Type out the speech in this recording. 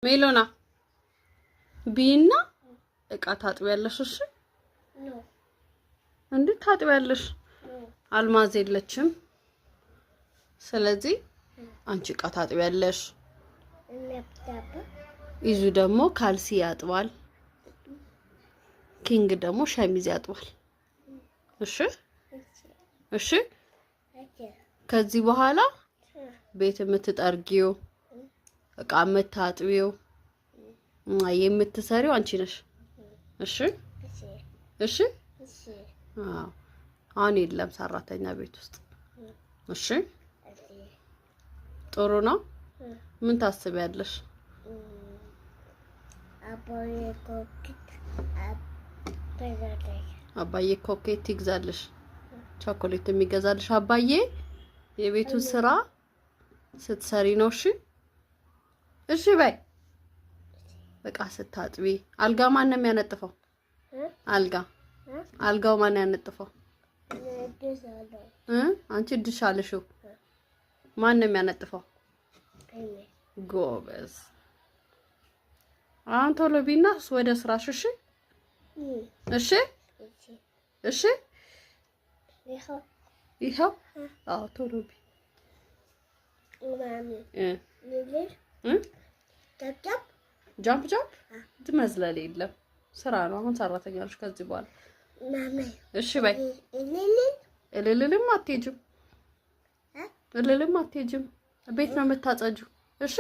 ሜሎና ቢና እቃ ታጥቢያለሽ? እሺ እንዴ ታጥቢያለሽ? አልማዝ የለችም። ስለዚህ አንቺ እቃ ታጥቢያለሽ። ይዙ ደግሞ ካልሲ ያጥባል። ኪንግ ደግሞ ሸሚዝ ያጥባል። እሺ እሺ። ከዚህ በኋላ ቤት የምትጠርጊው፣ እቃ የምታጥቢው፣ የምትሰሪው አንቺ ነሽ። እሺ እሺ። አዎ አሁን የለም ሰራተኛ ቤት ውስጥ። እሺ ጥሩ ነው። ምን ታስቢያለሽ? አባዬ ኮኬት ይግዛልሽ፣ ቸኮሌት የሚገዛልሽ አባዬ የቤቱን ስራ ስትሰሪ ነው። እሺ እሺ በይ። እቃ ስታጥቢ አልጋ ማን ነው የሚያነጥፈው? አልጋ አልጋው ማን ያነጥፈው? አንቺ ድሽ አልሽው። ማን ነው የሚያነጥፈው? ጎበዝ። አሁን ቶሎ ቢና ወደ ስራሽ። እሺ እሺ እሺ። ይኸው አዎ፣ ቶሎ ቢ። Jump jump መዝለል የለም፣ ስራ ነው። አሁን ሰራተኛ ነሽ ከዚህ በኋላ። እሺ በይ። እልልልም አትሄጂም፣ እልልም አትሄጂም። ቤት ነው የምታጸጂው። እሺ።